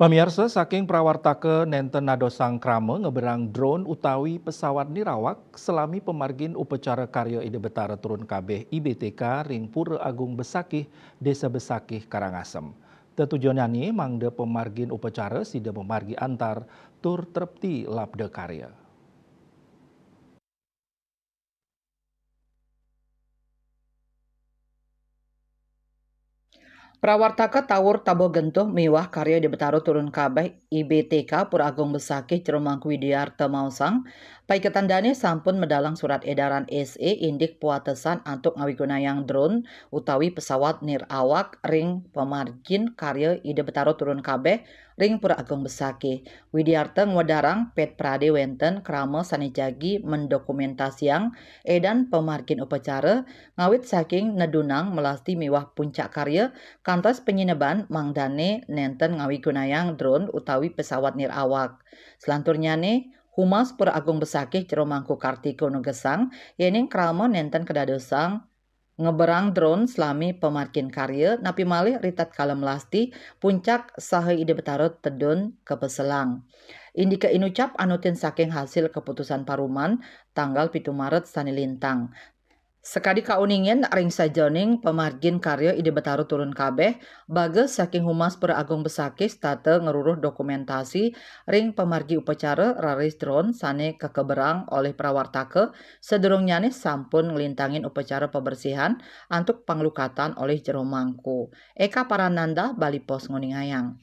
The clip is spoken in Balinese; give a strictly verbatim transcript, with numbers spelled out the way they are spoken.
Pamiarsa, saking prawartaka nenten nadosang krama ngeberang drone utawi pesawat nirawak selami pemargin upacara karya Ida Betara Turun Kabeh I B T K ring Pura Agung Besakih, Desa Besakih, Karangasem. Tetujonane mangda pemargin upacara sida mamargi antar tur trepti labda karya. Prawartaka tawur tabuh gentuh miwah karya Ida Betara Turun Kabeh I B T K Pura Agung Besakih Jero Mangku Widiarta maosang, paiketan dane sampun medalang surat edaran S E indik puatesan antuk ngawigunayang drone utawi pesawat nirawak ring pamargin karya Ida Betara Turun Kabeh ring Pura Agung Besakih. Widiarta ngwedarang pet prade wenten krama sane jagi mendokumentasiang edan pamargin upacara, ngawit saking nedunang melasti miwah puncak karya, kantos panyineban mangdane nenten ngawigunayang drone utawi pesawat nirawak. Selanturnyane, Humas Pura Agung Besakih Jero Mangku Kartika nugesang, yening krama nenten kadadosang ngeberang drone selami pamargin karya, napi malih ritatkala melasti puncak saha Ida Betara tedun kapeselang. Indika inucap anutin saking hasil keputusan paruman tanggal pitu Maret sane lintang. Sakadi kauningin ring sajeroning pamargin karya Ida Betara Turun Kabeh, bagas saking Humas Pura Agung Besakih setata ngruruh dokumentasi ring pamargi upacara raris drone sane kakeberang olih prawartaka, sadurungnyane sampun nglintangin upacara pabersihan antuk panglukatan olih jero mangku. Eka Parananda, Bali Post, nguningayang.